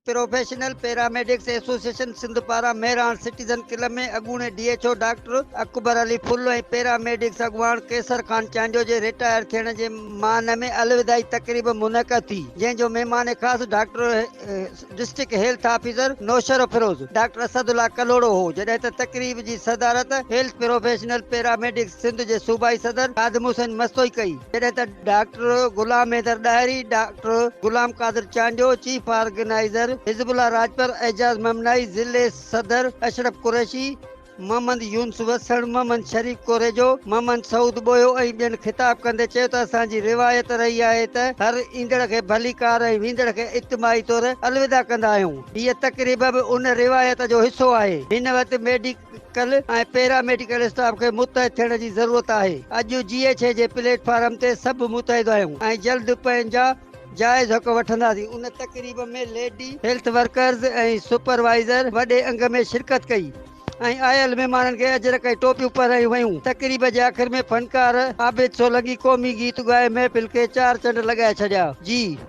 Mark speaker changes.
Speaker 1: Professional paramedics association Sindh پاران Mehran citizen club ۾ اڳوڻي D H O doctor Akbar Ali Phul ۽ paramedics اڳواڻ قيصر خان چانڊيو جي retire ٿيڻ جي مان ۾ الوداعي تقريب منعقد ٿي جنهن جو مهمان خاص doctor district health officer Naushahro Feroze doctor Asad Ullah Kalhoro هو جڏهن ته تقريب جي صدارت هيلٿ پروفيشنل پيراميڊڪس سنڌ جي صوبائي صدر خادم حسين مستوئي ڪئي جڏهن ته doctor Ghulam Haider Dahri, doctor Ghulam Qadir Chandio, chief organizer Hizbullah Rajpar, Ejaz Mamnai, ضلعي صدر اشرف قريشي، محمد يونس وسڻ، محمد شريف ڪوريجو، محمد سعود ٻوهيو ۽ ٻين خطاب ڪندي چيو ته اسان جي روايت رهي آهي ته هر ايندڙ کي ڀليڪار ۽ ويندڙ کي اجتماعي طور الوداع ڪندا آهيون، هيء تقريب به ان روايت جو حصو آهي، هن وقت ميڊيڪل ۽ پيرا ميڊيڪل اسٽاف کي متحد ٿيڻ جي ضرورت آهي، اڄ جي ايڇ اي جي پليٽ فارم تي سڀ متحد آهيون ۽ جلد پنهنجا جائز حق وٺنداسين، ان تقريب ۾ ليڊي هيلٿ ورڪرز ۽ سپروائيزر وڏي انگ ۾ شرڪت ڪئي ۽ آيل مهمانن کي اجرڪ ۽ ٽوپيون پهرايون ويون، تقريب جي آخر ۾ فنڪار عابد سولنگي قومي گيت ڳائي محفل کي چار چنڊ لڳائي ڇڏيا، جي.